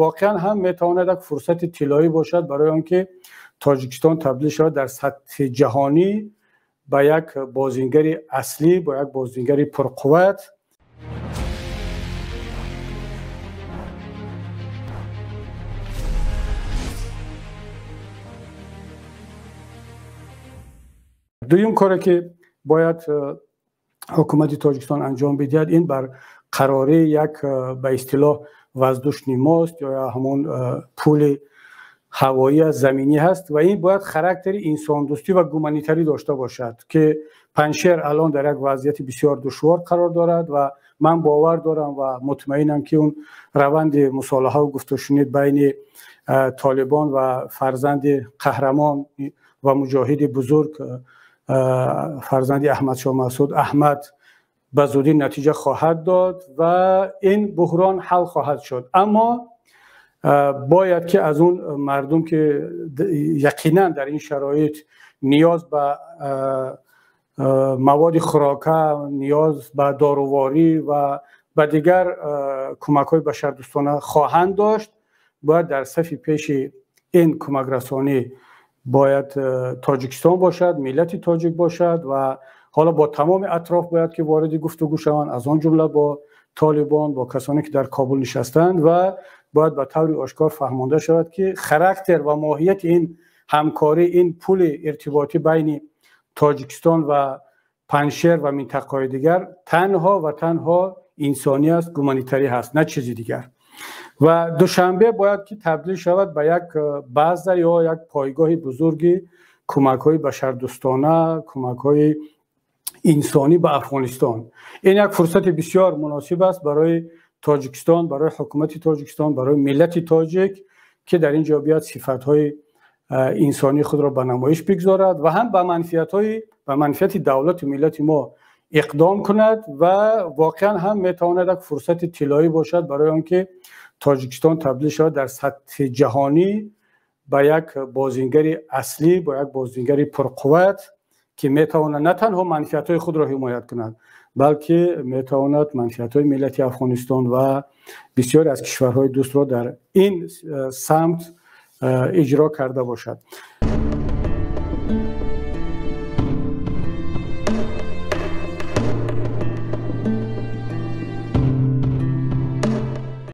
Воқеан ҳам метавонад як фурсати тиллоӣ бошад барои он ки Тоҷикистон табдил шавад дар сатҳи ҷаҳонӣ ба як бозингари аслӣ, ба як бозингари пурқувват. Дуюм коре ки бояд ҳукумати Тоҷикистон анҷом бидиҳад, ин барқарории як ба истилоҳ воздушный мост ё ҳамон пули ҳавоӣ аз заминӣ ҳаст ва ин бояд характери инсондӯстӣ ва гуманитарӣ дошта бошад, ки Панҷшер алон дар як вазъияти бисёр душвор қарор дорад ва ман бовар дорам ва мутмаинам, ки он раванди мусолиҳа ва гуфтушунид байни Толибон ва фарзанди қаҳрамон ва муҷоҳиди бузург, фарзанди Аҳмадшоҳ Масъуд Аҳмад, ба зудӣ натиҷа хоҳад дод ва ин буҳрон ҳал хоҳад шуд. Аммо бояд ки аз он мардум, ки яқинан дар ин шароит ниёз ба маводи хӯрока, ниёз ба доруворӣ ва ба дигар кӯмакҳои башардӯстона хоҳанд дошт, бояд дар сафи пеши ин кӯмакрасонӣ бояд Тоҷикистон бошад, миллати тоҷик бошад ва ҳоло бо тамоми атроф бояд ки вориди гуфтугӯ шаванд, аз он ҷумла бо Толибон, бо касоне ки дар Кобул нишастанд ва бояд ба таври ошкор фаҳмонда шавад, ки характер ва моҳияти ин ҳамкорӣ, ин пули иртиботӣ байни Тоҷикистон ва Панҷшер ва минтақаҳои дигар танҳо ва танҳо инсонӣ аст, гуманитарӣ ҳаст, на чизи дигар. Ва Душанбе бояд ки табдил шавад ба як база ё як пойгоҳи бузурги кӯмакҳои башардӯстона, кӯмакҳои инсонӣ ба Афғонистон. Ин як фурсати бисёр муносиб аст барои Тоҷикистон, барои ҳукумати Тоҷикистон, барои миллати тоҷик, ки дар ин ҷо биёд сифатҳои инсонии худро ба намоиш бигзорад ва ҳам ба манфиати давлату миллати мо иқдом кунад ва воқеан ҳам метавонад як фурсати тиллоӣ бошад барои он ки Тоҷикистон табдил шавад дар сатҳи ҷаҳонӣ ба як бозингари аслӣ, ба як бозингари пурқувват, ки метавонад на танҳо манфиатҳои худро ҳимоят кунад, балки метавонад манфиатҳои миллати Афғонистон ва бисёре аз кишварҳои дӯстро дар ин самт иҷро карда бошад.